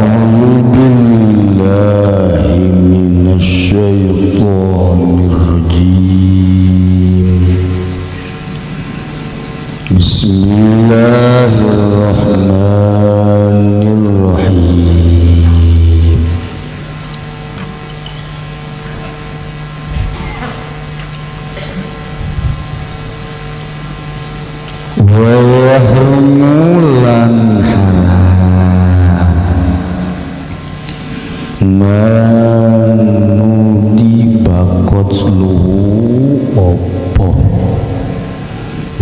A'udzu billahi minasyaitonir rajim. Bismillahirrahmanirrahim. Wa yahrimu lan haram manudi bakot luhu opo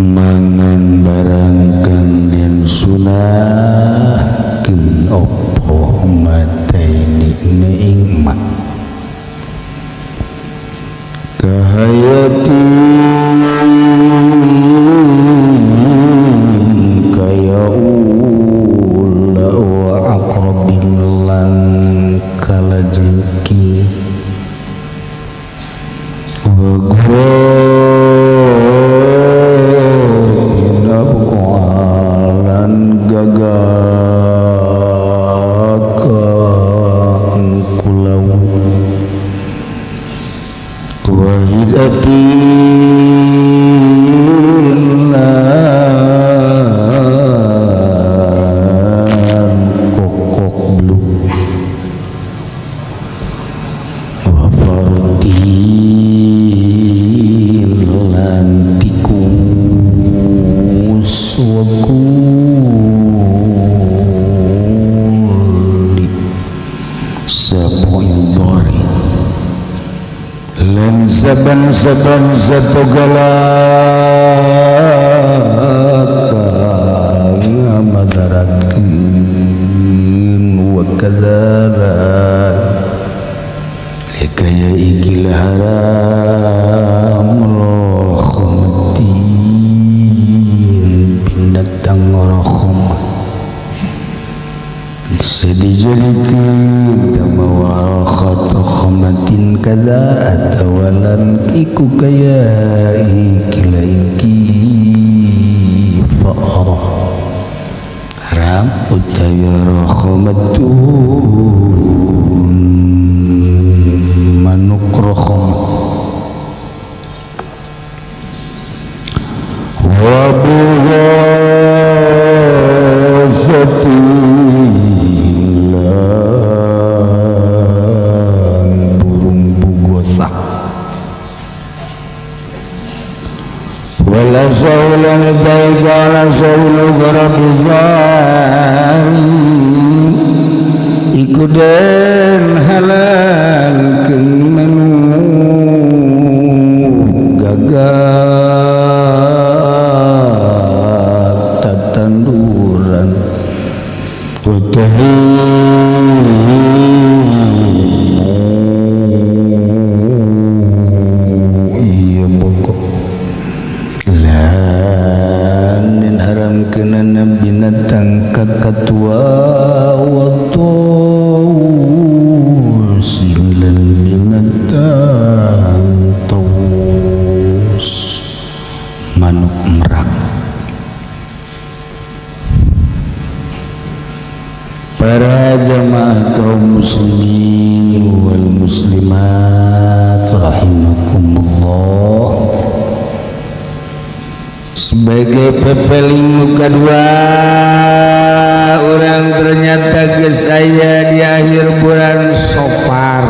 mangan barang kang den sunahkeun opo mataini ing mak kahayati kaya ula wa aqrabin lan kalajengking wa gua gagak kulau wahidatin lan kokok blu wa fardin lan tikus wa kulli sabu'in dhari lan saban-saban satogala kang madaratkeun wa kadzalan likaya ikil haram rohmatin binatang rohmah bisa dijadikan tamawa khamatin kada atawalan iku kaya ikila iki fa'arah haram utawi rahmatun manuk rahmat wa bughazati lan burung bugosah wala saulan taigala saulu garabizan iku den halal manu gagak tatanduran wa iya pokok lan den haram kenana binatang kakatua wa tawus lan binatang tawus manuk merak. Para jamaah kaum muslimin wal muslimat rahimakumullah, sebagai pepeling kedua orang ternyata geus aya di akhir bulan Safar.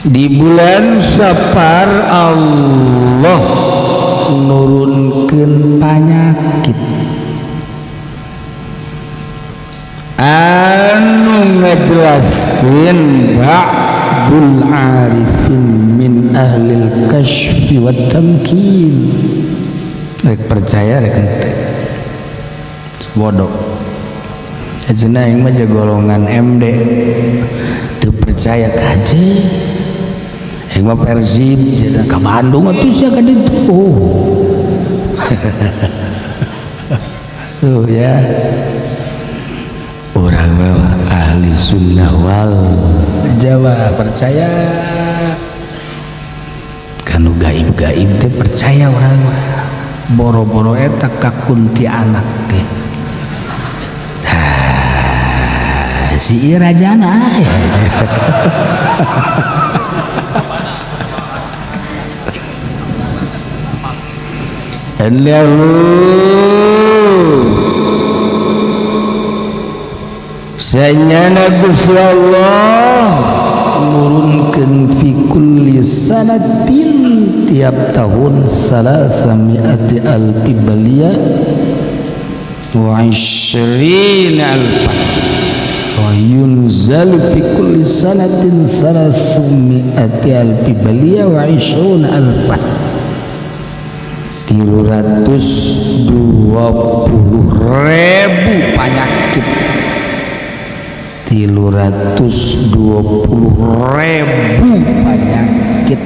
Di bulan Safar Allah nurunkeun panyakit anu ngajelaskeun ba'dul arifin min ahlil kasyfi wat tamkin. Rek percaya rek henteu bodoh. Ajeuna aing mah golongan MD teu percaya kaje. Aing mah Persib cenah ka Bandung atuh sia ka ditu. Oh. Tuh ya. Orang ahli sunnah wal Jawa percaya kanu gaib-gaib teh percaya orang mah. Boro-boro eta ka kuntianak teh. Tah. si ieu rajana ya. Annahu sanyana Gusti Allah nurunkeun fi kulli sanatin tiap tahun 300 alfi baliya wa 20 alfa wa yunzalu fi kulli sanatin 300 alfi baliya wa 20 alfa 320.000 penyakit, 320.000 penyakit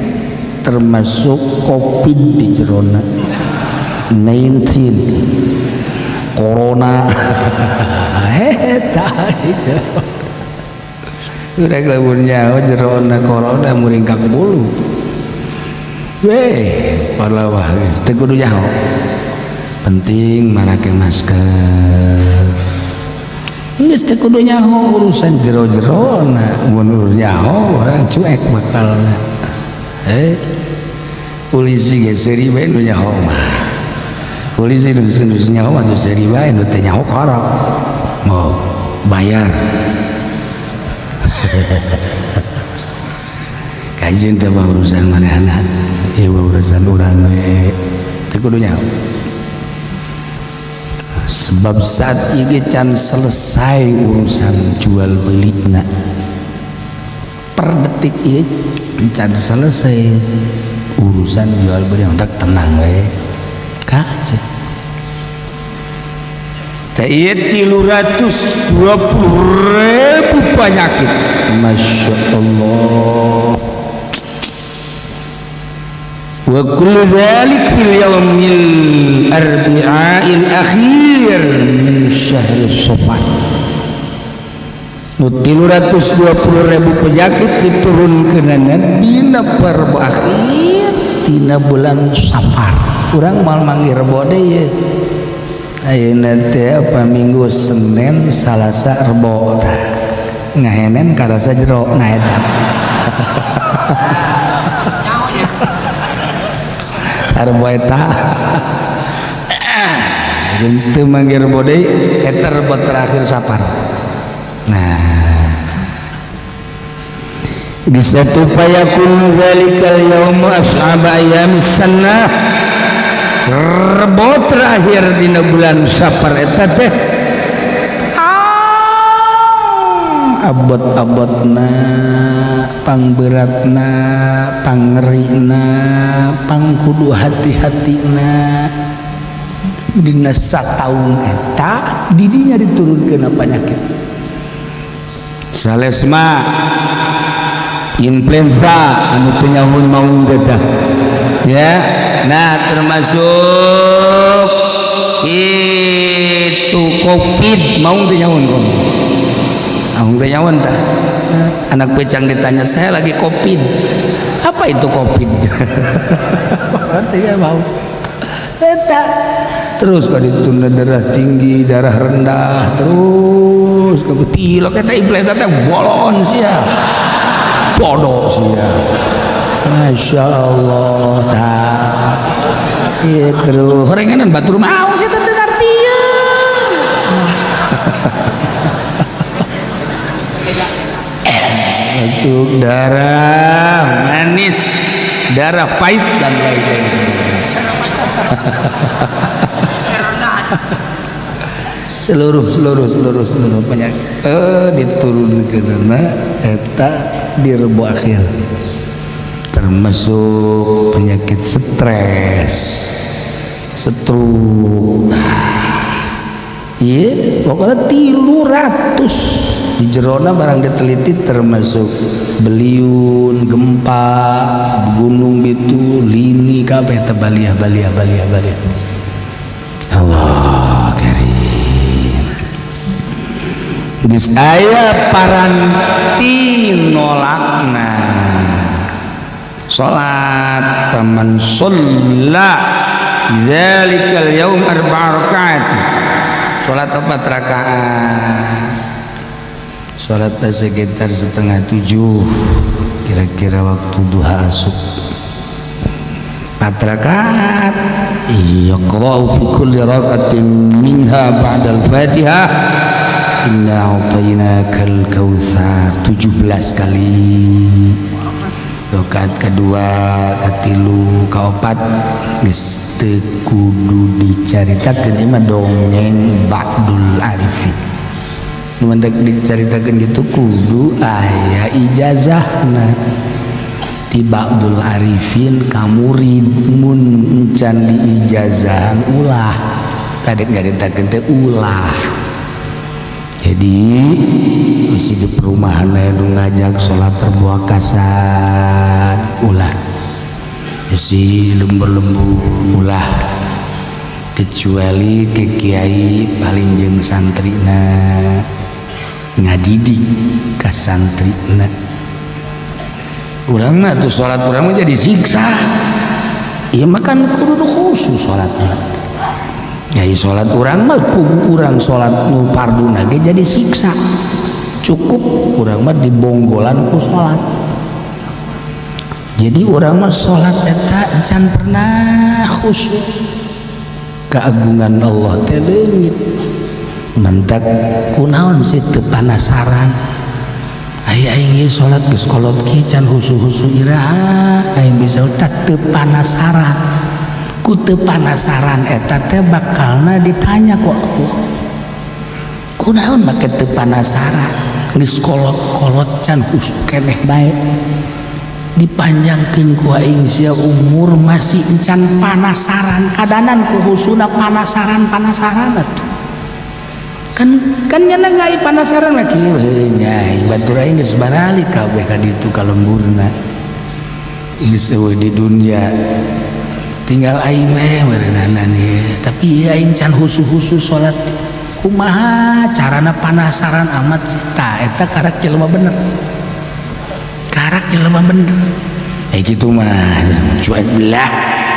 termasuk COVID di jerona 19 corona. Eta udah lamun nyaho jerona corona muringkak bulu weh parlawah geus teu kudu nyaho, penting marake masker geus teu kudu nyaho urusan jero-jerona, mun nyaho urang cuek bakalna. Polisi ge seuri bae nu nyaho mah, polisi nu nyaho mah seuri bae, nu teu nyaho korok mau bayar. Kajian teh urusan manehna, ieu urusan urang we teu kudu nyaho. Sebab saat ini can selesai urusan jual belina, per detik ini can selesai urusan jual beli, untuk tenang we kaca. Teh 320.000 penyakit, masya Allah. Wa kullu dzalik fil yaumil arbi'il akhir min syahr Safar. Nu 320.000 penyakit diturunkeunana dina Rebo akhir tina bulan Safar. Urang moal manggih Rebo deui ye. Ayeuna teh apa Minggu, Senin, Salasa, Rebo tah. Ngahenen karasa jero nah eta. Rebo eta. Teu manggih Rebo deui eta Rebo terakhir Safar. Nah, bisa tufayakun zalikal yaumu as'aba ayamis sanah. Rebo terakhir dina bulan Safar eta teh abot-abotna, pangberatna, pangerina, pangkudu hati-hatina dina sataun eta didinya diturunkeun penyakit salesma, influenza anu teu nyahun maung teh ya. Nah, termasuk itu COVID maung teu nyahun komo maung teu nyahun tah. Anak pecang ditanya, saya lagi COVID, apa itu COVID? Artinya mau eta terus ka dituna darah tinggi, darah rendah, terus ke pilek eta influenza teh bolon sia, bodoh sia, masya Allah. Tah ieu terus horenganan batur mau sia teu ngartieun. Untuk darah manis, darah pahit dan lain-lain. Seluruh seluruh seluruh seluruh penyakit diturunkeunana eta di Rebo akhir, termasuk penyakit stres, stroke. Iya, pokoknya 300 di jerona barang diteliti, termasuk beliun, gempa, gunung bitu, lini kabeh teh baliah baliah baliah baliah. Allah karim. Geus aya paranti nolakna salat, faman shalla dzalikal yaum arba'a rakaat, salat 4 rakaat. Sholat sekitar 6.30, kira-kira waktu duha asup. 4 rakaat, yaqra'u fi kulli rak'atin minha ba'dal Fatihah inna a'tainakal kautsar 17 kali. Rakaat kedua, katilu, kaopat geus teu kudu dicaritakeun, ieu mah dongeng ba'dul arifin. Nu mantak dicaritakeun gitu kudu aya ijazahna ti ba'dul arifin ka murid. Mun encan diijazahan, ulah tadi nyaritakeun teh, ulah. Jadi isi di perumahan aya nu ngajak salat perbuakasan, ulah. Isi lembur-lembur, ulah, kecuali ke kiai paling jeung santrina, ngadidik ka santrina. Urang mah tuh salat urang mah jadi siksa. Ieu mah kan kudu khusus salat. Ya, salat urang mah, urang salat nu farduna ge jadi siksa. Cukup urang mah dibonggolan ku salat. Jadi urang mah salat eta can pernah khusus. Keagungan Allah teh leungit. Mantak kunaon sih teu panasaran? Ai aing ieu salat geus kolot kieu can husu-husu, iraha aing bisa tah teu panasaran? Ku teu panasaran eta teh bakalna ditanya ku Allah, kunaon make teu panasaran, geus kolot-kolot can husu keneh bae, dipanjangkeun ku aing sia umur masih encan panasaran, kadanan ku husuna panasaran panasaran atuh. Kan kan nyana ngai panasaran mah kieu nya, batur aing geus baralik kabeh ka ditu ka lemburna, geus eueuh di dunia, tinggal aing we meureunana nih. Tapi ieu aing can husu-husu salat, kumaha carana panasaran amat sih? Tah, eta karak jelema bener, karak jelema bener. Eh, gitu mah cuek lah,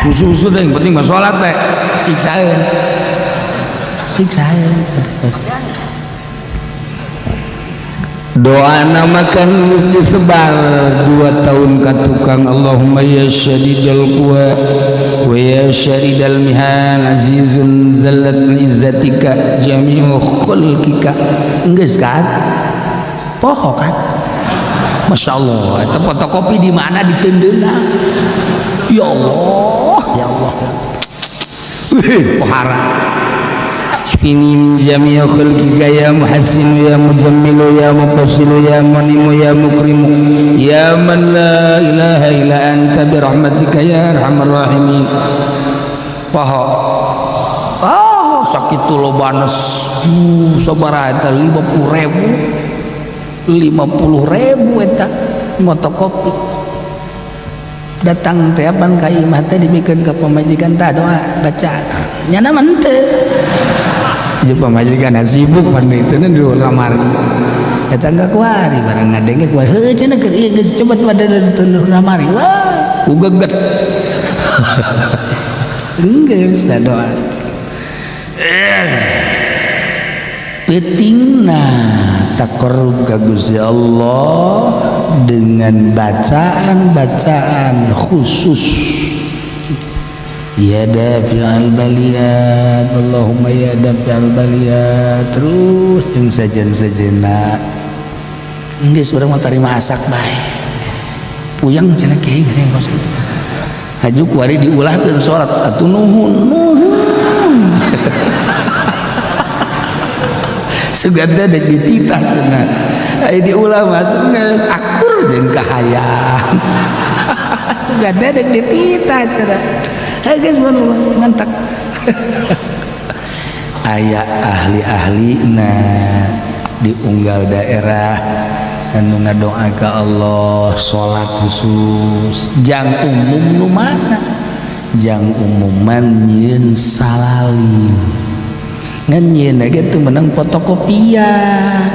husu-husu teh yang penting mah salat teh. Siksaeun, siksaeun. Doa nama kan geus disebar 2 tahun ka tukang. Allahumma ya syadidal quwa wa ya syadidal mihal, azizun dzallat izzatika jami'u khalqika. Geus kan poho kan? Masya Allah, eta fotokopi di mana ditendeuna? Ya Allah, ya Allah. Wih, pohara. Shfini min jami'i khalqika ya muhassin ya mujammilu ya mufassilu ya munimu ya mukrimu ya man la ilaha illa anta birahmatika ya arhamar rahimin. Poho. Ah, sakitu lobana, sabaraha eta, 50.000, 50.000 eta motokopi. Datang teh apan ka imah teh dibikeun ka pamajikan, tah doa baca nyana mah henteu. Ieu pamajikan sibuk pan itu di kamar eta enggak kuari barang ngadenge kuari heuh cenah keur ieu geus coba coba dari lamari, wah, ku geget. Geus doa pentingna taqarrub ka Gusti Allah dengan bacaan-bacaan khusus. Ya dafi'al baliyat, Allahumma ya dafi'al baliyat, terus jeung sejen-sejena. Geus, urang mah tarima asak bae, puyeng cenah kiai geuning kos kitu. Haju kuari diulahkeun salat atuh, nuhun nuhun. Sugan teh dek dititah cenah, ai diulah mah atuh geus akur jeung kahayang. Sugan teh dek dititah cenah. Hei geus, ngantak aya ahli-ahli na di unggal daerah anu ngadoa ka Allah salat khusus. Jang umum nu mana? Jang umuman nyieun salali, ngan nyieun ge teu meunang fotokopian,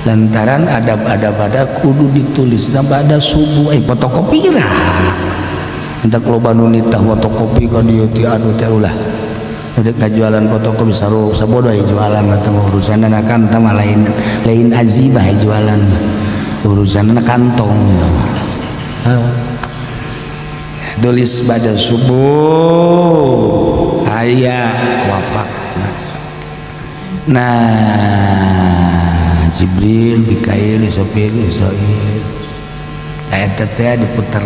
lantaran adab-adab ada kudu ditulisna ba'da subuh. Eh, fotokopi lah, entak loba nu nitah fotokopi ka dieu ti anu teh, ulah. Udah ngajualan fotokopi sarua sabodo jualan atau urusanna kan tah lain lain azibah jualan urusanna kantong. Tulis pada subuh aya wafak. Nah Jibril, Mikail, Israfil, Israil eta teh diputer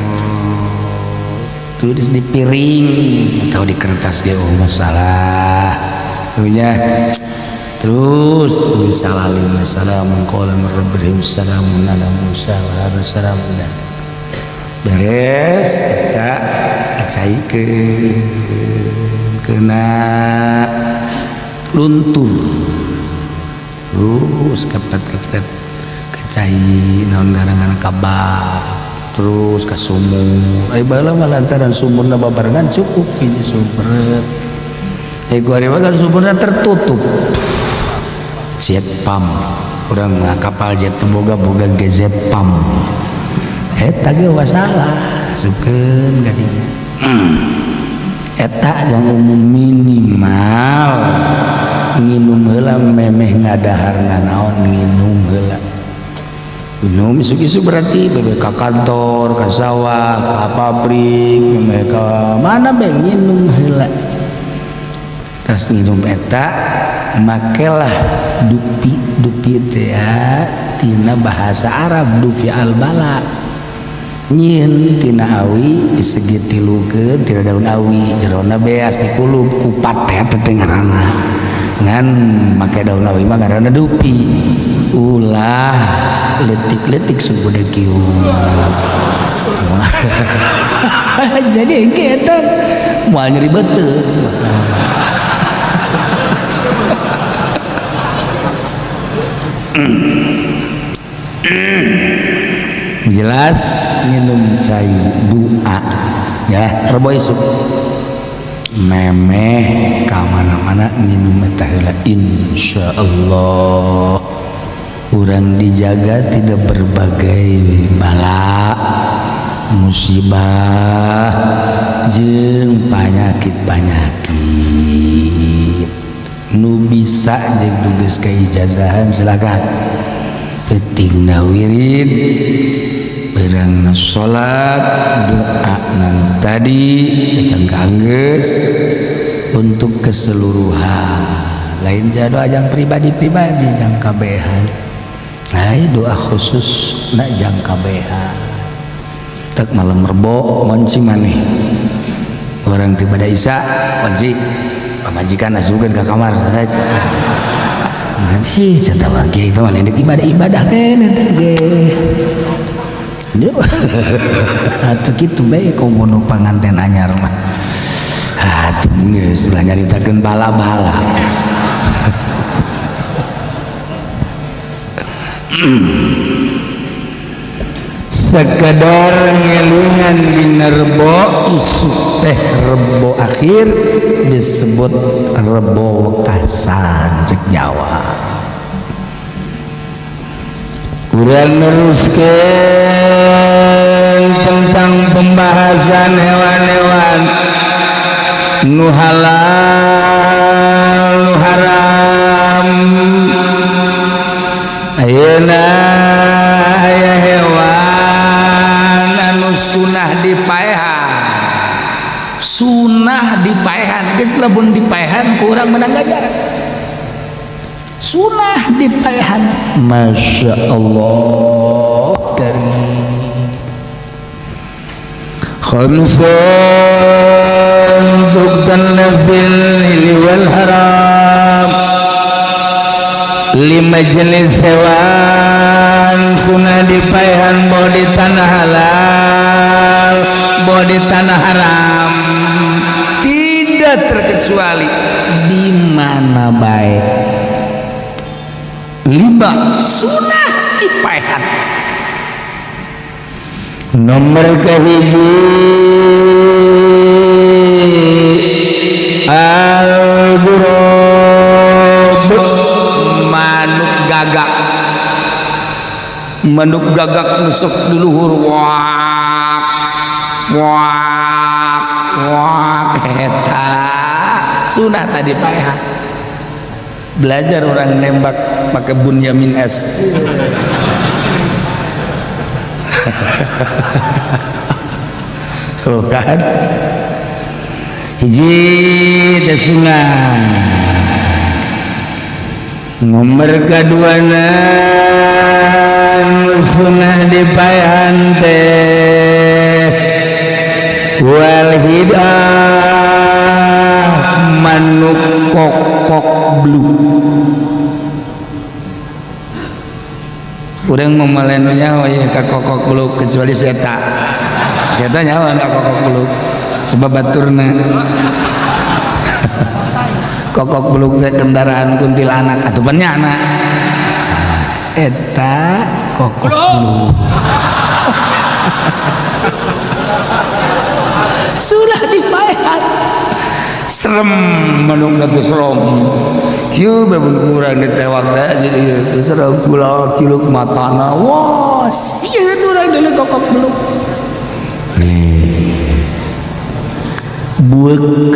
tulis di piring atau di kertas ge oh masalah punya terus tulis salalim salamun qawlan min rabbihim salamun ala Musa wa ala salamun beres eta acaikeun kena luntur terus kepet-kepet kacai naon gara-gara kabak terus ke sumur ai baheula mah lantaran sumurna babarengan cukup hiji sumber eh gua mah kan sumurna tertutup jet pump urang mah kapal jet teu boga boga GZ pump eta ge masalah asupkeun ka dinya eta yang umum minimal nginum heula memeh ngadahar nanaon nginum heula minum isuk-isuk berarti bebe ka kantor ka sawah ka pabrik memeh ka mana be nginum heula tas nginum eta makelah dupi dupi teh tina bahasa Arab dufi al bala nyieun tina awi disegitilukeun tina daun awi jerona beas dikulub kupat teh teh ngaranna ngan make daun awi mah ngaranna dupi ulah letik-letik suku kieu jadi eta moal nyeri beuteung jelas minum cai doa ya rebo isuk memeh ka mana-mana nginum eta heula insyaallah urang dijaga tidak berbagai bala musibah jeung panyakit-panyakit nu bisa jeung nu geus kaijazahan silakan pentingna wirid berang salat doa nan tadi eta geus untuk keseluruhan lain doa jang pribadi-pribadi jang kabehan nah doa khusus nak jang kabehan tek malam rebo ngunci maneh orang tiba pada isya kunci pamajikan asupkeun ka kamar nanti cerita lagi itu mah ibadah-ibadah keneh ge atuh kitu bae komo nu panganten anyar mah atuh geus ulah nyaritakeun bala-bala sekedar ngelingan dina rebo isuk teh rebo akhir disebut rebo wekasan cek Jawa urang neruskeun tentang pembahasan hewan-hewan nu halal nu haram ayeuna aya hewan anu sunah dipaehan sunah dipaehan geus lamun dipaehan ku urang menang ganjaran sunah dipaehan Masya Allah karim khamsun tuqtanna fil wal haram lima jenis hewan sunah dipaehan boh di tanah halal boh di tanah haram tidak terkecuali di mana baik lima sunah dipaehan nomor kahiji al-ghurab manuk gagak manuk gagak nusuk di luhur wak wak wak eta Sunah tadi paehan. Belajar orang nembak pakai Bunyamin S. Tuh kan. Hiji teh sunah. Nomor kaduana sunah dipaehan teh wal hidah manuk kokok bluk. Urang memalenu nyawa ya ka kokok bluk kecuali si eta. Si eta nyawa ka kokok bluk sebab baturna. Kokok bluk teh kendaraan kuntilanak atuh pan nyana. Eta kokok bluk. Sudah dipaehan. Serem manukna teh serem. Kieu bae mun urang ditewak teh jadi ieu serem pula ciluk matana. Wah, sieun urang deuleu kokok bluk. Bueuk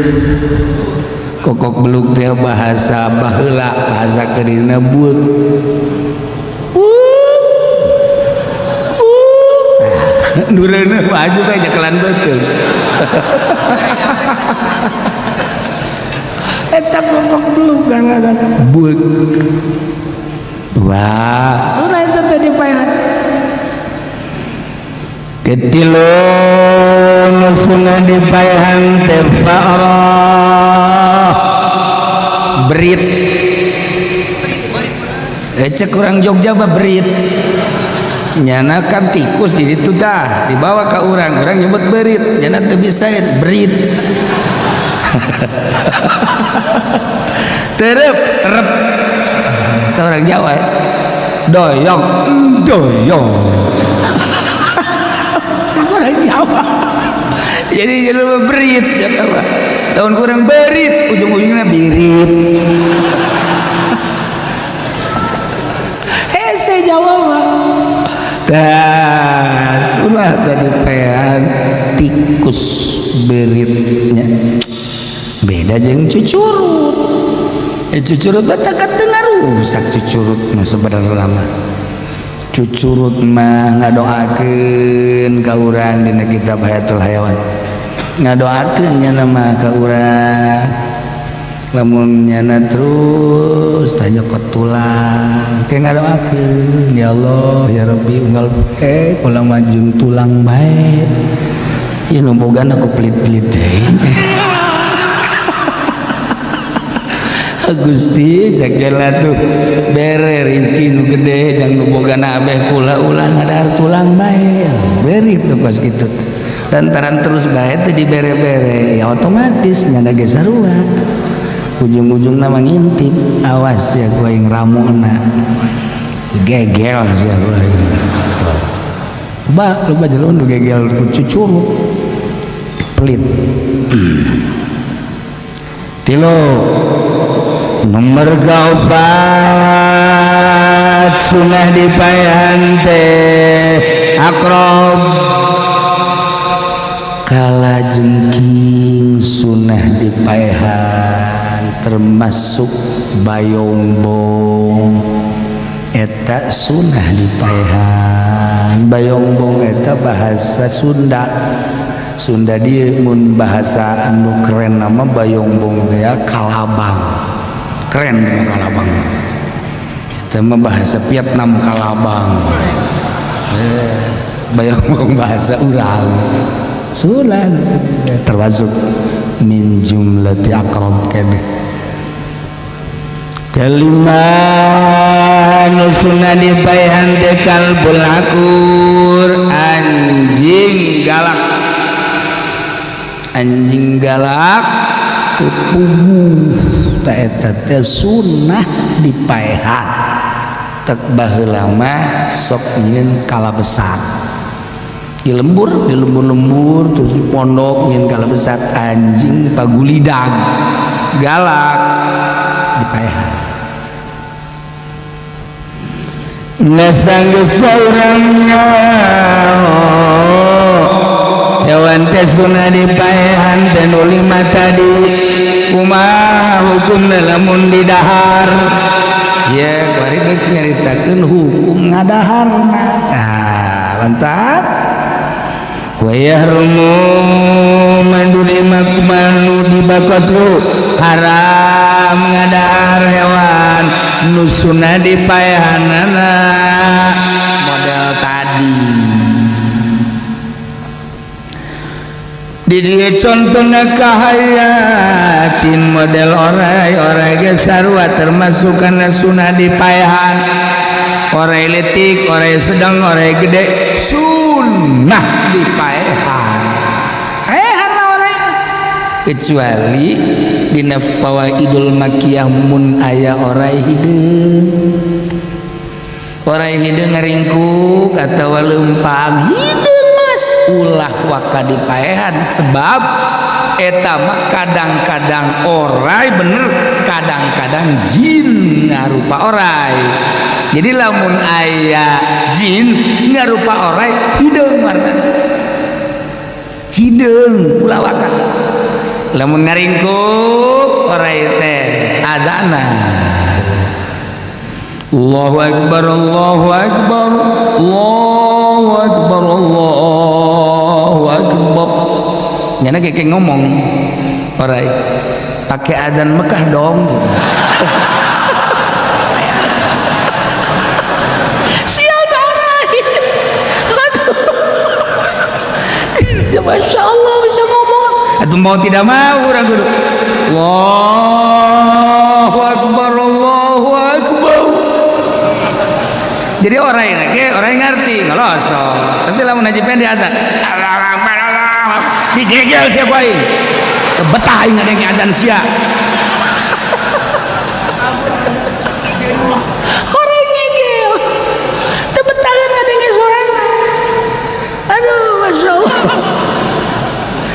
kokok beluk teh bahasa baheula, bahasa kedirna bueuk. Dureuna baju teh nyekelan beuteung. Eta kokok beluk kadang-kadang bueuk. Wah, sunah eta teh dipaehan. Ketilu nu sunah dipaehan teh fa'rah berit. Cek urang Jogja mah berit. Nyana kan tikus di ditu tah dibawa ka urang, urang nyebut berit, nyana teu bisa berit. Terep, terep. Eta orang Jawa ya. Doyong, doyong. Orang Jawa. Jadi jelema berit Jawa. Lamun kurang berit, ujung-ujungnya birit. Hese Jawa mah. Tah, sulah tadi pean tikus beritnya. Beda jeung cucurut. Cucurut teh teu ngarusak cucurut mah sebenarnya mah. Cucurut mah ngadoakeun ka urang dina kitab Hayatul Hayawan. Ngadoakeun nya mah ka urang. Lamun nyana terus tanya ke tulang kayak ngadoakeun ya Allah ya Rabbi unggal poe kula majun tulang bae. Ya nu boga aku pelit-pelit deui. Gusti jagela tuh bere rezeki nu gede jang nu bogana abeh kula ulah ngadahar tulang bae. Beri tuh pas kitu. Lantaran terus bae teh dibere-bere ya otomatis nyana ge sarua. Ujung-ujung nama ngintip, awas ya gua yang ramuna gegel ya gua. Ba lupa jalan udah gegel cucurut pelit. Tilu nomor kaopat sunah dipaehan teh akrob kalajengking sunah dipaehan termasuk bayongbong eta sunah dipaehan. Bayongbong eta bahasa Sunda. Sunda dieu mun bahasa anu keren nama bayongbong teh kalabang. Keren kalabang. Eta mah bahasa Vietnam kalabang. Bayongbong bahasa urang. Sulan termasuk min jumlati akrab keneh. Kelima nu sunah dipaehan teh kalbul akur anjing galak. Anjing galak teu puguh ta eta teh sunah dipaehan. Tek baheula mah sok nyieun kalabesat. Di lembur, di lembur-lembur terus di pondok nyieun kalabesat anjing pagulidang galak dipaehan. Nasanggeus urangnya hewan teh sunah dipaehan teh nu lima tadi Kumaha hukumna lamun didahar? Ya, bari rek nyaritakeun hukum ngadaharna. Ah, mantap. Wa yahrumu mandulima manu dibakatlu, haram ngadahar hewan nu sunah dipaehanana model tadi. Di dieu contona kahayatin model orai, orai ge sarua termasuk kana sunah dipaehan. Orai leutik, orai sedang, orai gede sunnah dipaehan. Paehan lah orai, kecuali dina Fawaidul Makiyah mun aya orai hideung. Orai hideung ngaringkuk atawa leumpang hideung mas, ulah waka dipaehan, sebab eta mah kadang-kadang orai bener, kadang-kadang jin ngarupa orai. Jadi lamun aya jin ngarupa orai hideung warna hideung, ulah waka. Lamun ngaringkuk orai teh azana Allahu akbar, Allahu akbar, Allahu akbar, Allahu akbar. Nyana kayak ngomong orai pakai azan Mekah dong. Sial orai. Aduh. Masya Allah bisa ngomong. Atau mau tidak mau orang guru. Allahu akbar, Allahu akbar. Jadi orang ini, orang yang ngerti ngelosok. Tapi lamun haji pendek azan, Allahu akbar, Allahu akbar. Dijegel siapa aing? Betah aing ngadenge azan sia. Orang ngegel. Teu betah ngadenge sorangan. Aduh, Masya Allah.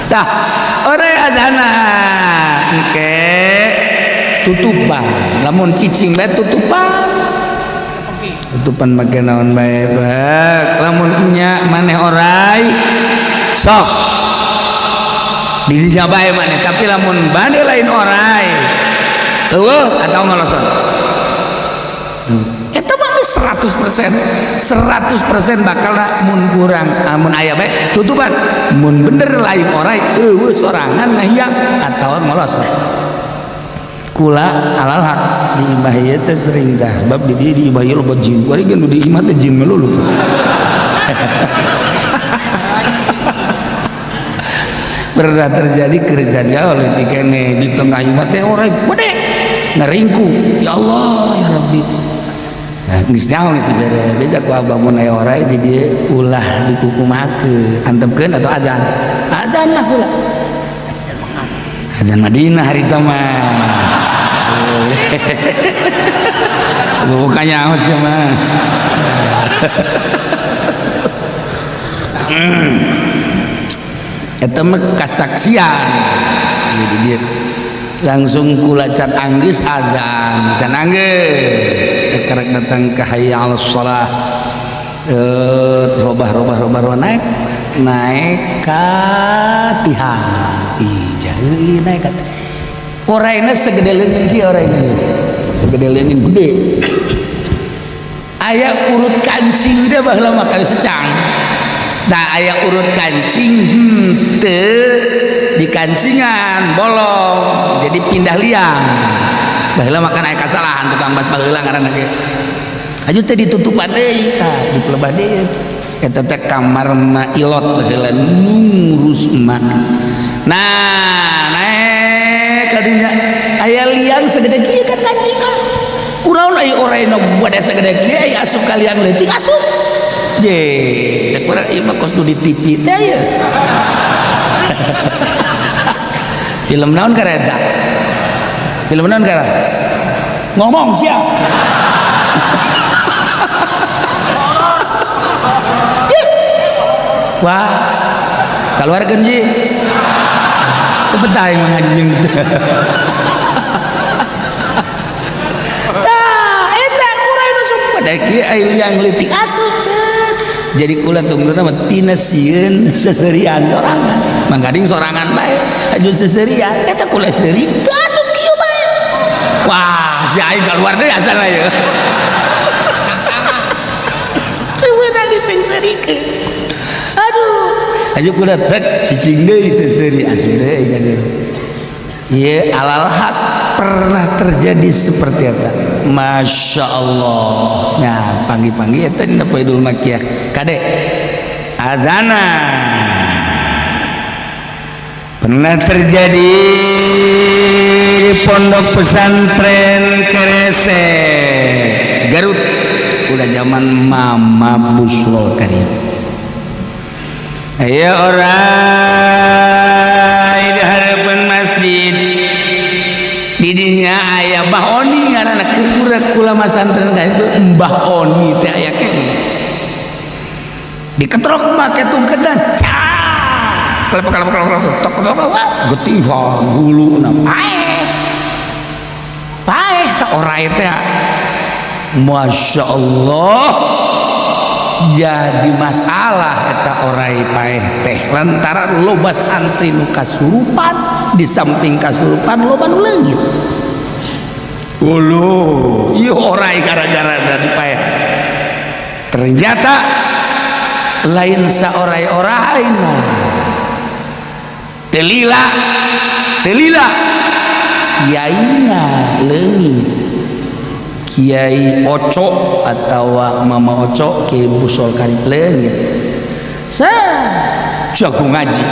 Tah, orang azana engke tutupan. Lamun cicing bae tutupan. Tutupan make naon bae bek. Lamun nya maneh orai sok didinya bae maneh, tapi lamun bade lain orai eueuh atau ngelosot. Tuh. Eta mah geus 100%, 100% bakal mun kurang amun aya bae tutupan. Mun bener lain orai eueuh sorangan ngahiang atau ngelosot. Kula alal hak di imah ieu teh sering tah bab di dieu di imah ieu loba jin. Kuari ge nu di imah teh jin melulu. Pernah terjadi kerjanya oleh dikene di tengah imah teh orai gede ngaringku. Ya Allah ya Rabbi. Nah, geus nyaho geus dibere beja ku abah mun aya orai di dieu ulah dikukumakeun, antepkeun atau azan. Azan lah kula. Azan Madinah hari itu mah. Bukannya aus ya mah. Eta mah kasaksian. Jadi dia langsung kula can anggeus azan, can anggeus. Karek datang ke hayya 'alas shalah. Robah robah robah robah naik naik ka tihang. Ih, jauh naik ka. Oraina segede leungeun kieu oraina. Segede leungeun gede. Aya urut kancing deh baheula mah kayu secang. Nah, aya urut kancing henteu di kancingan bolong jadi pindah liang. Baheula mah kan aya kasalahan tukang bas baheula ngaranna ge. Aju teh ditutupan deui tah dipelebah deui. Eta teh kamar ma ilot baheula ngurus emak. Nah, naik kadinya aya liang segede kieu kan kancingan. Kunaon aya oraina bade segede kieu aya asup ka liang leutik asup. Je, cek urang ieu mah kos nu di TV teh ieu. Film naon kareta? Film naon kara? Ngomong sia. Wah, keluarkeun ji. Teu betah aing mah ngaji jeung teu. Tah, eta kurang masuk pada kieu aya liang leutik asup. Jadi kula tungtungna mah tina sieun seserian sorangan. Mangkading sorangan bae aju seserian eta kula seuri teu asup. Wah, si aing keluar deui asalna ieu. Teu meunang diseungseurikeun. Aduh, aja kuda tek cicing deui teu seuri asup deui ka dieu. Ieu alal haq pernah terjadi seperti eta. Masya Allah. Nah, panggi-panggi eta dina Faidul Makiyah. Kade azana pernah terjadi di pondok pesantren Keresek Garut, udah zaman Mama Busrol Karim. Ayo orang di hadapan masjid didinya aya Mbah Oni ngaranna, keur kula masantren ka itu Mbah Oni teh aya keneh. Diketrok make tungkedan, cak kelep kelep kelep kelep tok tok tok, getihan huluna paeh paeh ta orai teh. Masya Allah, jadi masalah eta orai paeh teh lantaran loba santri nu kasurupan. Di samping kasurupan, loba nu leungit hulu ieu orai gara-gara dari paeh. Ternyata lain saorai-orai telila telila kiaina leungit. Kiai Oco atau Mama Oco, Kiai Busol Karib leungit sa jago ngaji.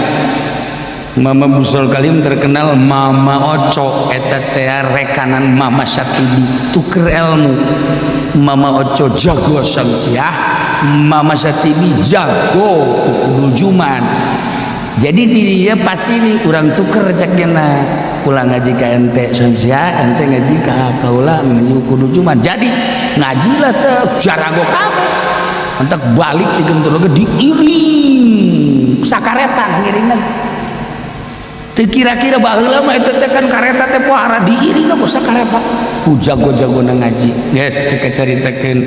Mama Busol Kalim terkenal Mama Oco eta teh rekanan Mama Syatibi tuker ilmu. Mama Oco jago Syamsiah, Mama Syatibi jago Ukudul Juman. Jadi di dia pasti ini kurang tuker cekna, kula ngaji ka ente Syamsiah, ente ngaji ka kaula ngaji Ukudul Juman. Jadi ngaji lah teh jarago kabeh. Entak balik di gentur lagi diiring sakareta ngiringna. Teu kira-kira baheula mah eta teh kan kareta teh pohara, diiring ku sakareta ku jago-jagona ngaji. Geus teu kacaritakeun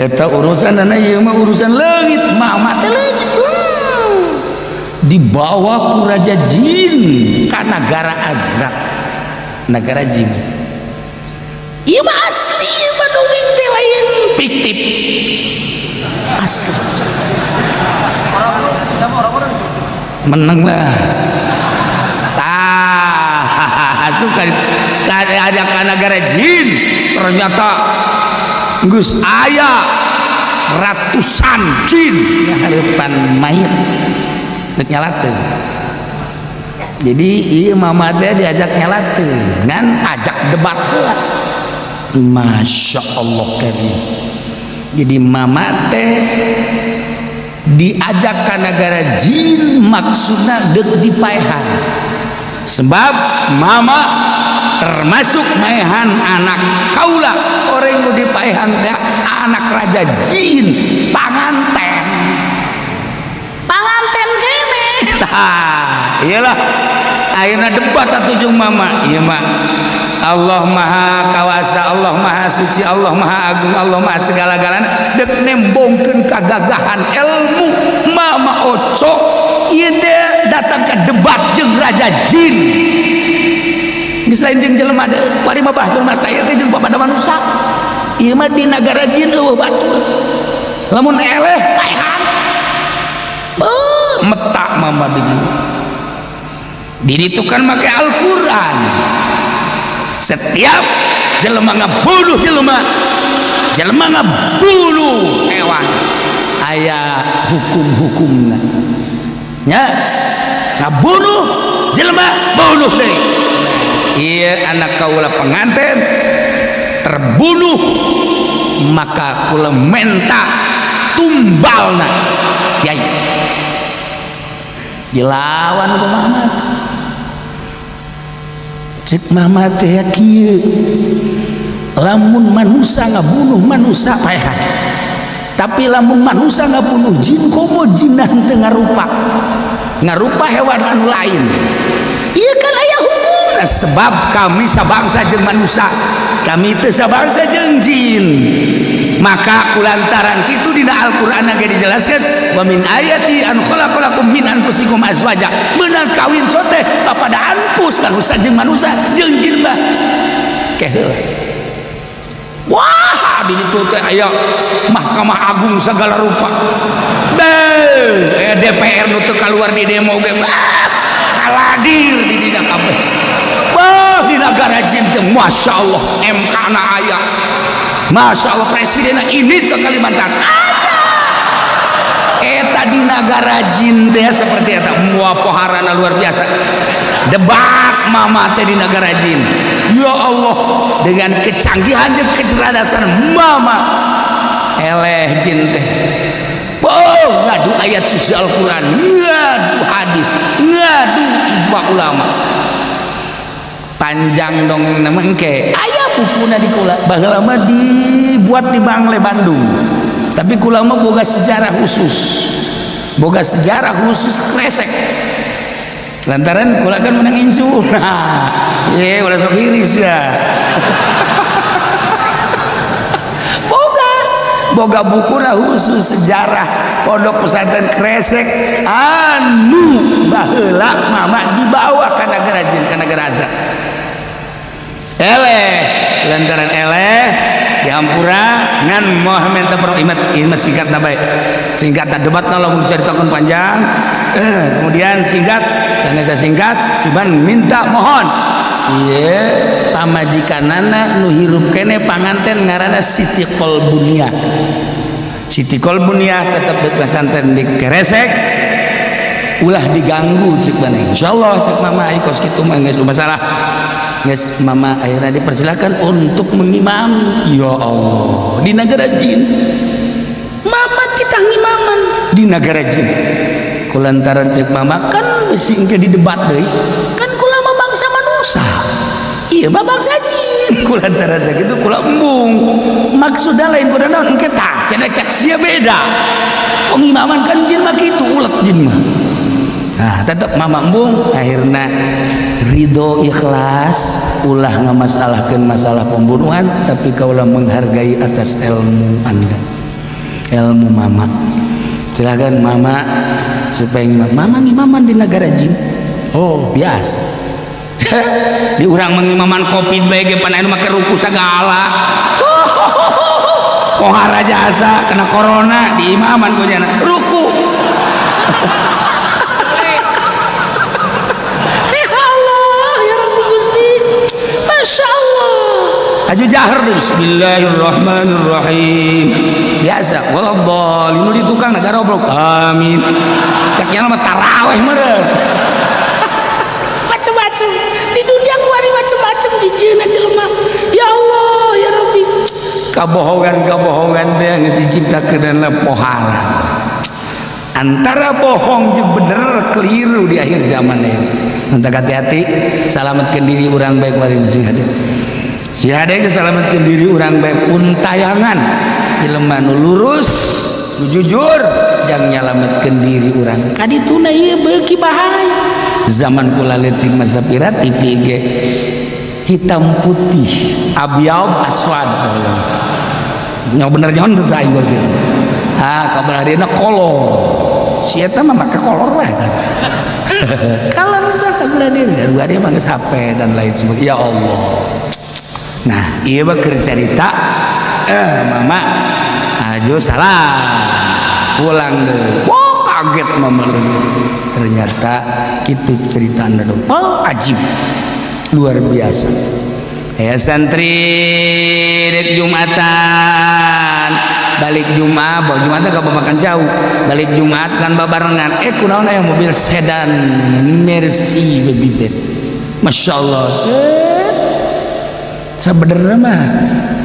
eta urusan. Ieu mah urusan leungit. Mama teh leungit dibawa ku raja jin ka nagara Azrak, nagara jin. Ieu mah asli, ieu mah dongeng teh lain fiktif, asli. Menang lah tah suka ada ka negara jin. Ternyata geus aya ratusan jin harapan mayat dek nyalakeun. Jadi ieu mama teh diajak nyalakeun ngan ajak debat heula. Masya Allah karim. Jadi mama teh diajak ke negara jin maksudna dek dipaehan, sebab mama termasuk maehan anak kaula. Orang nu dipaehan teh anak raja jin, panganten, panganten kene. Tah iyalah, ayeuna debat atuh jeung mama. Ieu mah Allah Maha Kawasa, Allah Maha Suci, Allah Maha Agung, Allah Maha segala-galana. Dek nembongkeun kagagahan ilmu Mama Oco ieu teh datang ke debat jeung raja jin. Geus lain jeung jelema deui, kuari mah bahasa mah saya teh jeung papada manusia. Ieu mah di nagara jin eueuh batur, lamun eleh paehan. Beuh, metak mama di di ditu kan make Al-Qur'an. Setiap jelema ngabunuh jelema, jelema ngabunuh hewan, aya hukum-hukumna nya. Ngabunuh jelema, bunuh deui. Iya, anak kaula pengantin terbunuh, maka kula menta tumbalna kiai. Dilawan ku Muhammad. Cek mama teh kieu, lamun manusia ngabunuh manusia paehan, tapi lamun manusia ngabunuh jin, komo jinan teu ngarupa ngarupa hewan anu lain, iya kan aya hukum. Sebab kami sabangsa jeung manusia, kami teu sabangsa jeung jin. Maka kulantaran kitu dina Al-Qur'an ge dijelaskan, wa min ayati an khalaqalakum min anfusikum azwaja. Meunang kawin sote papada anfus, manusia jeung manusia, jeung jin mah. Ke heula. Wah, di ditu teh aya Mahkamah Agung segala rupa. Beuh, DPR nu teu kaluar di demo ge aladir di dina kabeh. Wah, di negara jin teh Masya Allah, MK na aya. Masya Allah, presiden ini ke Kalimantan. Eta di negara jin teh seperti eta, mua poharana luar biasa. Debat mama teh di negara jin. Ya Allah, dengan kecanggihan dan kecerdasan mama eleh jin teh. Oh, ngadu ayat suci Al-Quran, ngadu hadis, ngadu ijma ulama. Panjang dong nama engke. Aya bukuna di kula. Baheula mah dibuat di Bangle Bandung. Tapi kula mah boga sejarah khusus. Boga sejarah khusus Kresek. Lantaran kula kan menang incu. Nah, ye ulah sok hiris ya. Boga bukuna khusus sejarah pondok pesantren Kresek anu baheula mama dibawa ka negara jin, ka negara Azra. Eleh lantaran eleh dihampura ngan moal minta perlu imat imat singkat na bae. Singkat debat na lamun diceritakeun panjang. Kemudian singkat, sangat singkat, cuman minta mohon. Iya, pamajikanana nu hirup kene panganten ngaranna Siti Kolbunia. Siti Kolbunia tetep di pesantren di Kresek, ulah diganggu cek maneh. Insyaallah cek mama ai kos kitu mah geus masalah. Geus mama akhirnya dipersilakan untuk mengimami. Ya Allah, di negara jin. Mama kita ngimaman di negara jin. Kulantaran cek mama kan bisi engke didebat deui. Kan kula mah bangsa manusia. Iya mah bangsa jin. Kulantaran sakitu kula embung. Maksudna lain kuda naon engke tah cenah cek sia beda. Pengimaman kan jin mah kitu ulet jin mah. Nah, tetep mama embung akhirna ridho ikhlas ulah ngamasalahkeun masalah pembunuhan tapi kaulah menghargai atas ilmu Anda. Ilmu mama. Silakan mama supaya ngimam. Mama ngimaman di negara jin. Oh, biasa. Di urang mengimaman Covid bae ge pan anu make ruku sagala. Pohara jasa kena corona di imaman ku nyana ruku. Ya Allah, ya Rabbi Gusti. Masya Allah. Aju jahar bismillahirrahmanirrahim. Biasa waladhdallin di tukang negara goblok. Amin. Cek nya mah taraweh meureun. Macem-macem di dunia kuari macem-macem jijieuna jelema. Ya Allah, ya Rabbi. Kabohongan-kabohongan teh geus diciptakeun pohara. Antara bohong jeung bener keliru di akhir zaman ini. Entak hati-hati, salametkeun diri urang baik mari sing hade. Si hade geus salametkeun diri urang baik pun tayangan jelema nu lurus, nu jujur jang nyalametkeun diri urang. Kadituna ieu beuki bahaya. Zaman kula leutik masa pira TV ge hitam putih, abyad aswad. Nya bener nyaon teu aing gitu. Ah, kabar harina kolor. Si eta mah make kolor wae kan. Kolor tah kabelah diri. Gua dia mah geus HP dan lain sebagainya. Ya Allah. Nah, ieu mah keur carita mama ajo salah. Pulang deh. Wah, kaget mama. Ternyata itu cerita Anda dong. Oh, ajib. Luar biasa. Ya santri rek Jumatan. Balik Jumat, bawa Jumatan gak makan jauh. Balik Jumat kan babarengan. Kunaon aya mobil sedan Mercy baby bed. Masya Allah. Sebenarnya mah,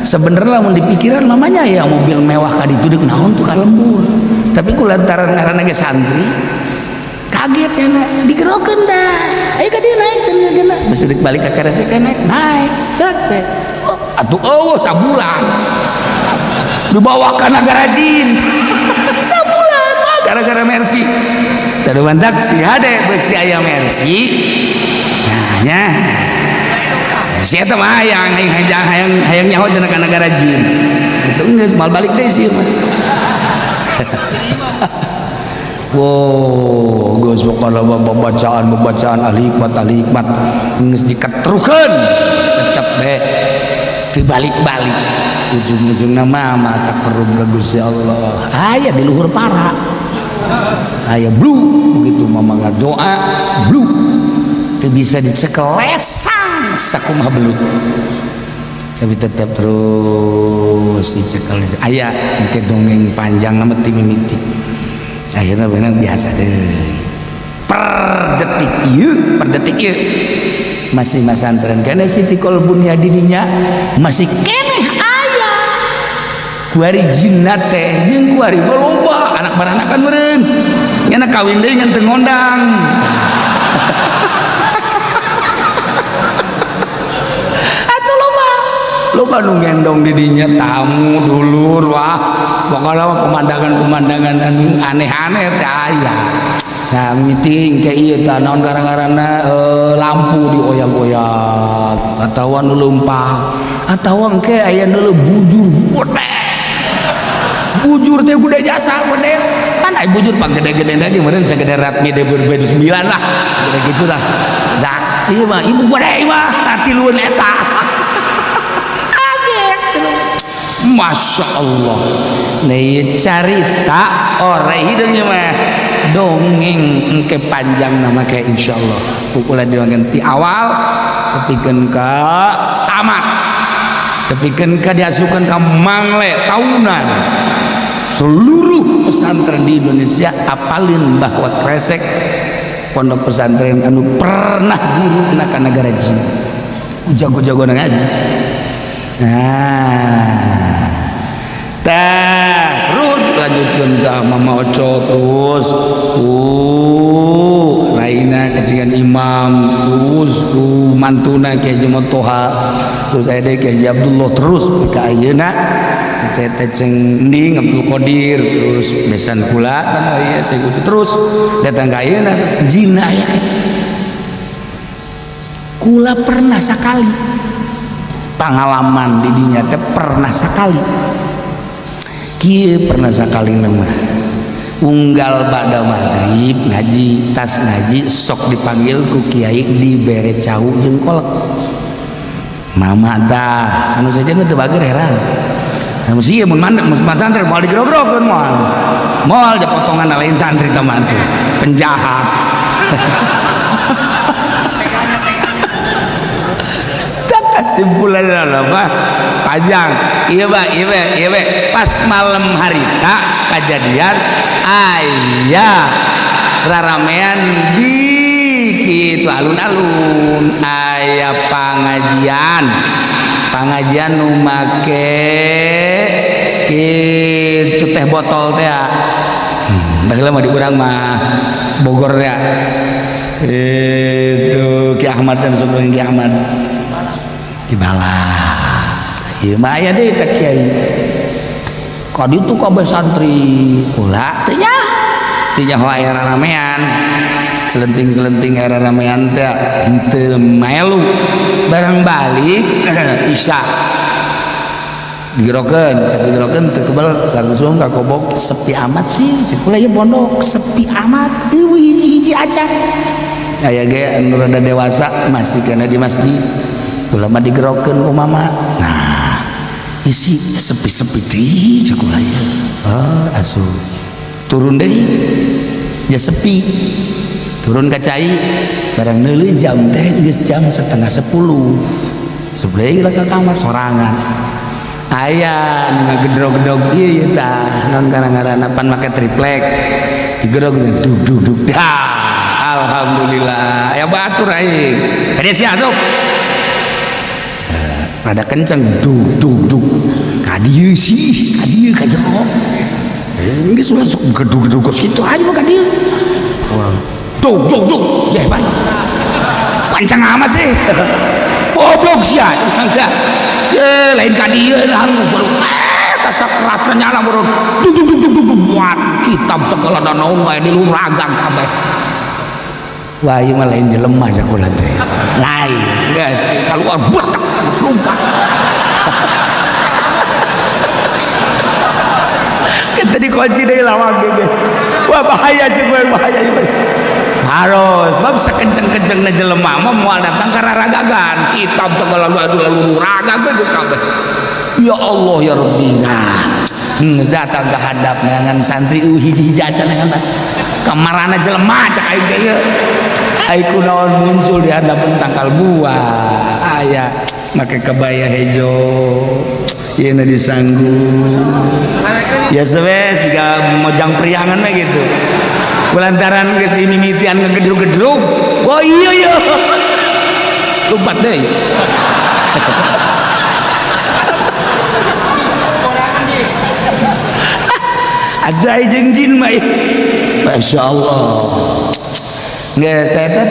sebenarnya lamun dipikiran mamanya ya mobil mewah ka ditu deuk naon tuh ka lembur. Tapi ku lantaran ngaranna ge santri, Kaget ya nak, digerokeun dah. Ayo ka dieu naik cenah cenah. Geus deuk balik ka Kresek naik, Naik, cek teh. Oh, atuh eueuh sabulan. Dibawa ka nagara jin. Sabulan mah gara-gara Mercy. Tadu mantak si hade beusi aya Mercy. Nah nya. Si eta mah hayang hayang hayang hayang nyaho cenah ka nagara jin. Itu geus moal balik deui sih mah. Wow, geus pokona bacaan ahli hikmat geus diketrukeun tetep bae Teu balik-balik ujung-ujungna mah takarrub ka Gusti Allah. Aya di luhur para. Aya blu begitu mama ngadoa blu teu bisa dicekel lesang sakumaha belut. Tapi tetap terus dicekel. Aya engke dongeng panjang nama ti mimiti. Akhirnya benar biasa deh. Per detik ieu, per detik ieu masih masantren kana Siti Kolbun ya didinya masih keneh aya. Kuari jinna teh jeung kuari loba anak baranakan meureun. Nya kawin deui ngan teu ngondang. Atuh loba. Loba nu ngendong didinya tamu dulur wah. Pokoknya pemandangan-pemandangan anu aneh-aneh teh aya. Nah, mimiti ke ieu tah naon gara-garana lampu dioyak-oyak atawa nu leumpang atawa engke aya nu bujur gede. Bujur teh gede jasa gede. Kan aya bujur pang gede-gede lagi meureun sagede Ratmi 2009 lah. Gede gitulah. Dah, ieu mah ibu gede mah tilueun eta. Kaget. Masya Allah. Nih carita ore hideung mah dongeng engke panjang nama kayak insyaallah pukulan dongeng ti awal tepikeun ka tamat tepikeun ka diasupkeun ka mangle tahunan seluruh pesantren di Indonesia apalin bahwa Kresek pondok pesantren anu pernah guruna ka negara jin jago-jago ngaji. Nah terus lanjutkan ke Mama Oco terus Raina kacingan imam terus mantuna Kiai Haji Toha terus aya deui Kiai Haji Abdullah terus ka ayeuna teh teh ceng Ending Abdul Qadir terus besan kula kan aya ceng Ucu terus datang ka ayeuna jin aya kula pernah sakali pengalaman di dinya teh pernah sakali kieu pernah sakali nama unggal bada maghrib ngaji tas ngaji sok dipanggil ku kiai dibere cau jeung kolek mama tah kanu sejen mah teu bager heran. Nah mesti mun mun santri moal digrog-grogeun moal moal potongan lain santri teman tuh penjahat. Kesimpulan apa panjang iya pak iya pak iya pak pas malam harita kejadian ayah raramean di kitu alun-alun ayah pengajian pengajian nu make kitu teh botol teh baheula mah di urang mah Bogor ya itu Ki Ahmad dan sebelum Ki Ahmad dibalak ieu mah aya deui teh kiai ka ditu kabeh santri kula teh nya teh nyaho aya raramean selenting-selenting aya raramean teh henteu melu barang balik isya digerokeun digerokeun teu kebel langsung ka kobok sepi amat sih kula ieu pondok sepi amat eueuh hiji-hiji aja aya ge anu rada dewasa masih kana di masjid ulama digerokeun ku mama. Nah isi sepi-sepi deui cek kula ieu oh asuh turun deui ya sepi turun ka cai barang neuleuh jam teh geus jam 9:30 sebelah ka kamar sorangan aya nu ngagedrog-gedrog ieu ieu tah naon ngaran-ngaranna pan make triplek digedrog dug dug dug dah alhamdulillah aya batur aing ka dieu sia asup rada kenceng dug dug dug ka dieu sih ka dieu ka jero geus ulah sok gedug-gedug kos kitu aja mah ka dieu dug dug dug jeh bae kenceng amat sih goblok sia ye lain ka dieu baru tas kerasna nyala baru dug dug dug dug dug buat kitab segala naon wae di luhur ragang kabeh. Wah ieu mah lain jelema sakola teh lain geus keluar buat lompat. Kita dikunci deui lawang ge. Wah bahaya jeung bahaya. Harus, sebab sakenceng-kencengna jelema mah moal datang ka raragagan. Kitab segala aduh ragag we geus kabeh. Ya Allah ya Rabbi. Nah, datang ke hadap dengan santri hiji-hiji acan dengan kamarana jelema cak aing teh ieu. Ai kunaon muncul di hadapan tangkal buah. Aya make kebaya hejo. Ieu na disanggu. Ya we siga mojang priangan we gitu. Kulantaran geus dimimitian ngegedrug-gedrug. Oh iya iya. Lompat deui. Ada jeung jin mah. Masya Allah. Geus teh teh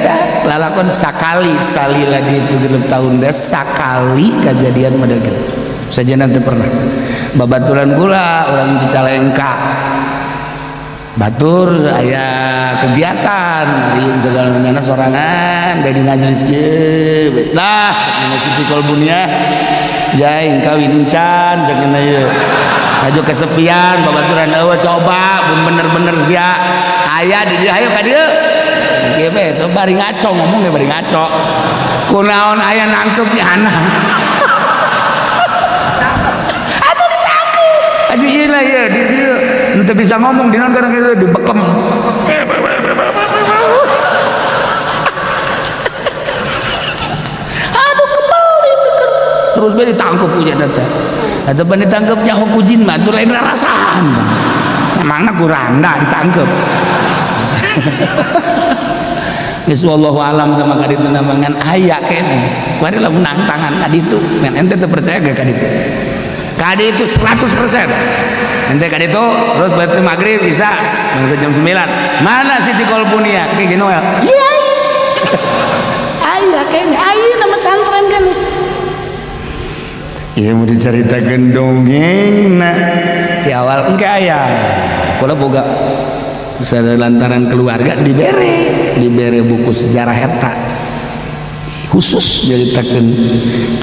lalakon sakali salila di itu 6 tahun deh sakali kejadian model kitu. Saja nanti pernah. Babaturan gula orang Cicalengka. Batur aya kegiatan riung segala nyana sorangan dari majelis kieu. Lah dina Siti Kolbunia jaing kawin encan sakeuna ieu. Aju kesepian babaturan eueuh coba mun bener-bener sia aya di dieu hayo ka dieu. Kieu bae teh bari ngaco ngomong ge bari ngaco. Kunaon aya nangkep nyana. Atuh ditangkep. Aduh ieu lah ieu di dieu teu bisa ngomong dinaon karena kieu dibekem. Aduh kebal itu kan. Terus bae ditangkep ku nya teh. Atau pan ditangkep nyaho ku jin mah atuh lain rarasaan. Emangna kuranda ditangkep. Geus wallahu alam sama kaditu namangan aya keneh. Kuari lamun nangtangan kaditu, men ente teu percaya ge kaditu. Kaditu 100%. Ente kaditu terus berarti maghrib bisa bangsa jam 9. Mana Siti Kolbunia? Kayak gini Noel. Iya. Aya keneh, ayeuna mah santren keneh. Iya mau diceritakan dongeng nah di awal enggak ya. Kalau boga lantaran keluarga dibere buku sejarah eta khusus ceritakan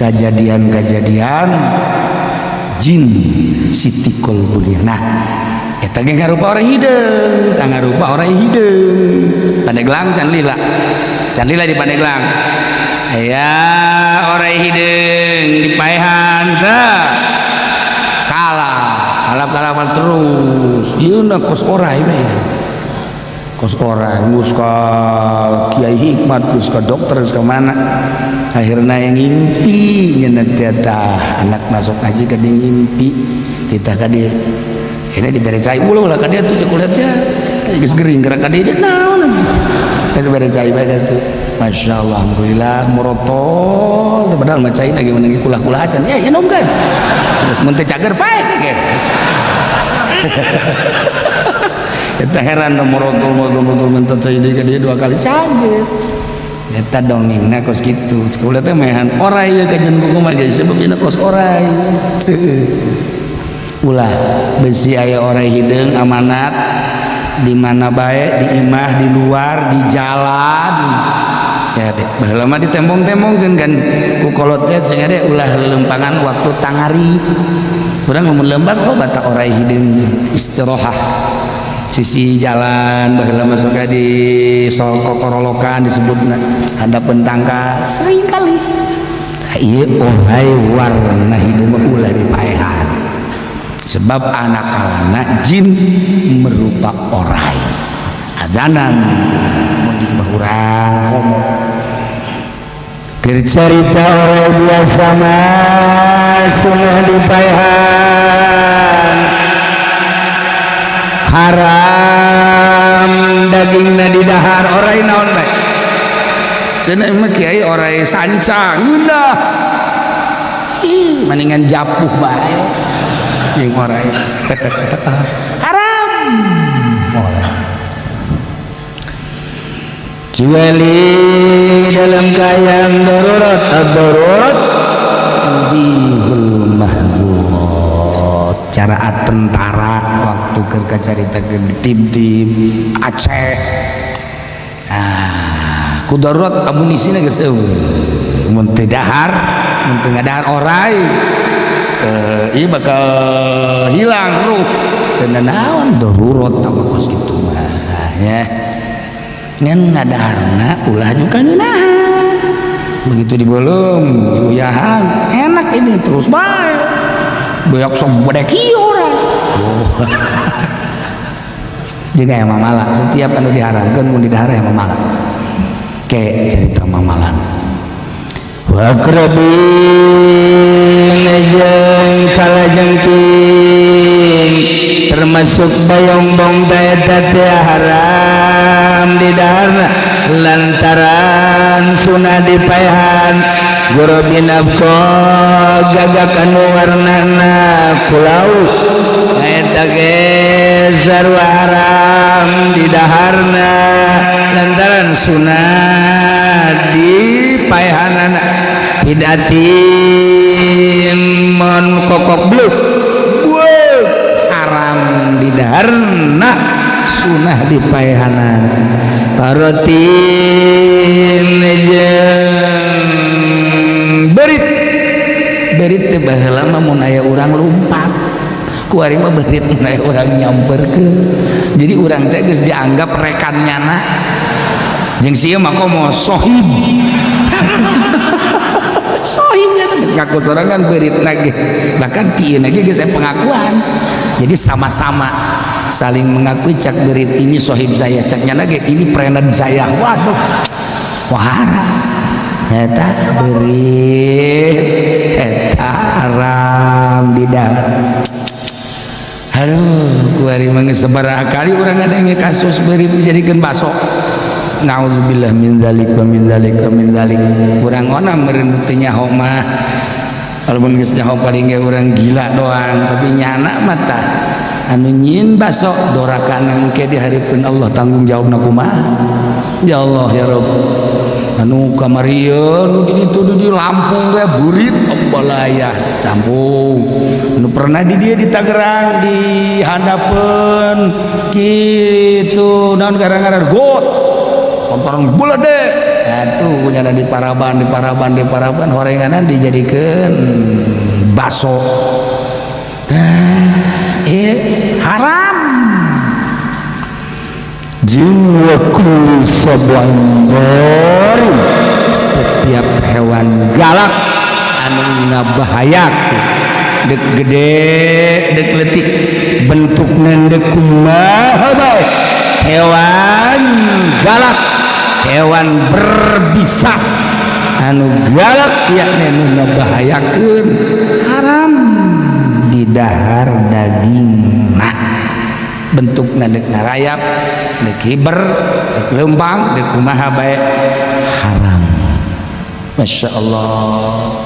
kejadian-kejadian jin Siti Kolbunia. Nah, eta ge ngarupa orang hideung, ngarupa orang hideung. Pandeglang can lila. Can lila di Pandeglang. Aya orang hideung dipaehan teh. Kalah, kalap-kalapan terus. Ieu na kos orai we. Kos orai geus ka Kiai Hikmat, geus ka dokter, geus ka mana. Akhirna yang ngimpi nyeunah teh anak masuk haji ka dieu ngimpi titah ka dieu. Ini dibere cai ulah ulah ka dieu tuh cek teh. Geus gering gerak ka dieu naon. Eta bere cai bae tuh. Masya Allah, alhamdulillah merotol padahal mah cai lagi menangi kulah-kulah acan ya ya nom kan terus mun teu cager pae ge. Eta heran merotol merotol minta cai deui ka dieu dua kali cager. Eta dongengna kos kitu. Kula teh mehan orai ieu kajian buku mah geus sebab dina kos orai. Ulah besi aya orai hideung amanat di mana bae, di imah, di luar, di jalan. Ya deh, baheula mah ditembong-tembongkeun kan ku kolot teh sing ade ulah lelempangan waktu tangari. Urang mun lembang loba tak orai hideung istirahat. Sisi jalan baheula mah sok di sokokorolokan disebutna hadapeun tangka sering kali. Tah ieu orai warna hideung mah ulah dipaehan. Sebab anak kalana jin merupa orai. Azanan mun di urang ngomong. Keur carita orai biasa mah sunah dipaehan. Haram dagingna didahar orai naon bae. Cenah mah kiai orai sanca ngeunah. Ih, mendingan japuh bae. Jeung orai. Haram. Orai. Kecuali dalam keadaan darurat, ad-darurat tubihul mahzurat. Cara tentara waktu keur kacaritakeun di tim-tim Aceh. Ah, ku darurat amunisina geus eueuh. Mun teu dahar, mun teu ngadahar orai, ieu bakal hilang ruh. Teu naon darurat tah kos kitu mah ya. Ngan ngadaharna ulah juga ngeunahan. Begitu dibeuleum, diuyahan, enak ini terus bae. Beak sok bedek ieu urang. Oh. Jeung aya mamala, setiap anu diharamkeun mun didahar aya mamala. Ke cerita mamalan. Wa aqrabin, jeung kalajengking, termasuk bayongbong eta teh haram didaharna lantaran sunah dipaehan. Gurobin abqa, gagak anu warnana kulau, eta ge sarua haram didaharna lantaran sunah dipaehanana. Hidatin, mon kokok bluk Haram didaharna, sunah dipaehanan. Parotin, jeung Berit. Berit teh baheula mah mun aya urang lumpat, kuari mah berit mun aya urang nyamperkeun. Jadi urang teh geus dianggap rekan nyana jeung sieun mah, komo sohib sohibnya geus ngaku sorangan beuritna ge. Bahkan ti ieu ge geus aya pengakuan, jadi sama-sama saling mengakui. Cak berit, "Ini sohib saya," cak nyana ge, "Ini friend saya." Waduh, wahara eta beurit eta haram didahar. Aduh, kuari mah geus sabaraha kali urang ngadenge kasus beurit dijadikeun baso. Naudzubillah min dzalik wa min dzalik wa min dzalik. Urang ona meureun teu nyaho mah. Walaupun geus nyaho, paling ge urang gila doang, tapi nyana mah tah anu nyieun baso doraka engke di hareupeun Allah tanggung jawabna kumaha? Ya Allah, ya Rabb. Anu kamari nu di ditu, di Lampung ge burit balaya Lampung. Nu pernah di dia di Tangerang di handapeun kitu, naon gara-gara got orang deh atuh punya di paraban, di paraban, di paraban, horenganan dijadikeun baso. Nah, haram. Jeung wa kullu sab'in, setiap hewan galak anu ngabahayakeun, dek gede dek letik, bentukna dek kumaha bae, hewan galak, hewan berbisa anu galak yakni nu ngabahayakeun, haram didahar dagingna. Bentukna dek narayap, dek hiber, dek leumpang, dek kumaha bae, haram. Masya Allah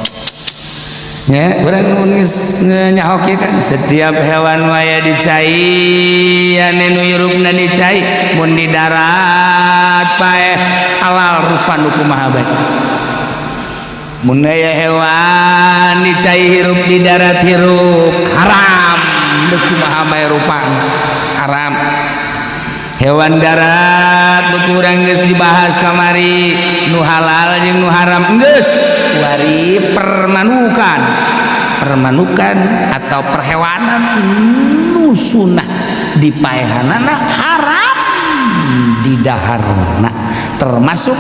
ya, urang geus nyaho kieu kan, setiap hewan waya di cai anu nu hirupna di cai, mun di darat paeh halal, rupa nu kumaha bae. Mun aya hewan di cai hirup di darat, hirup haram, nu kumaha bae rupana haram. Hewan darat nu kurang geus dibahas kamari, nu halal jeung nu haram geus. Wari permanukan, permanukan atau perhewanan nu sunah dipaehanana haram didaharna, termasuk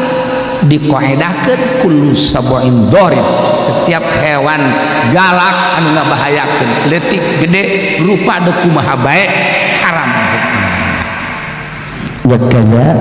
dikoedahkeun kullu sab'in dharib, setiap hewan galak anu ngabahayakeun, leutik gede, rupa deuk kumaha bae, haram. Wa kadza.